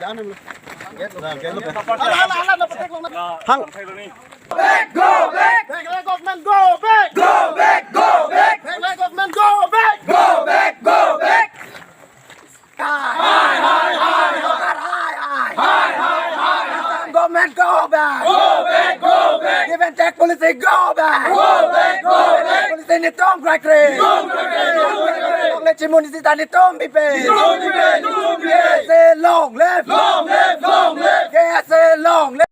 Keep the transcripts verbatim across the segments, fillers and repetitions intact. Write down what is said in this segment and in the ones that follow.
Hang. Back, go back! Meghalaya government, go back! Go back, go back! Meghalaya government, go back! Go back, go back! Hi, hi, hi, hi! Hi, hi, hi, hi! Government, go back! Go back, go back! Give and take policy, go back! Go back, go back! Policy netum krai kre! Netum krai kre! Long live Chief Minister, netum bipe! Netum bipe! Netum bipe! Say long live! Long live! Long live! K S A long live!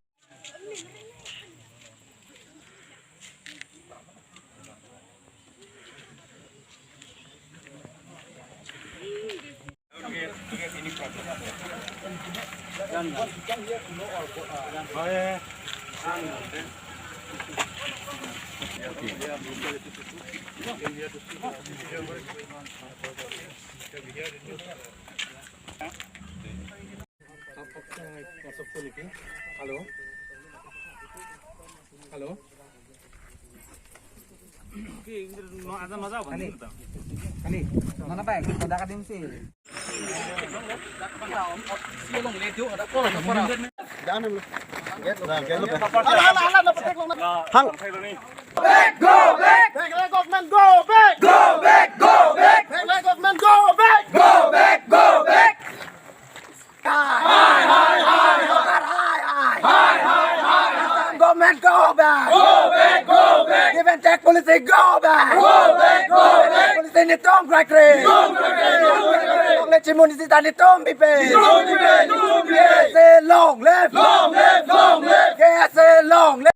Hello. Hello. Ani. Ani. Mana, Pak? Kodak adim si. Hang. Back, go back! Meghalaya government, go back! Go back, go back! Meghalaya government, go back! Go back, go back! Hi, hi, hi, hi! Hi, hi, hi, hi! Government, go back! Go back, go back! Give and take policy, go back! Go back, go back! Policy netum krai kre! Netum krai kre! Long live Chief Minister, netum bipe! Netum bipe! Netum bipe! Say long live! Long live! Long live! K S A long live!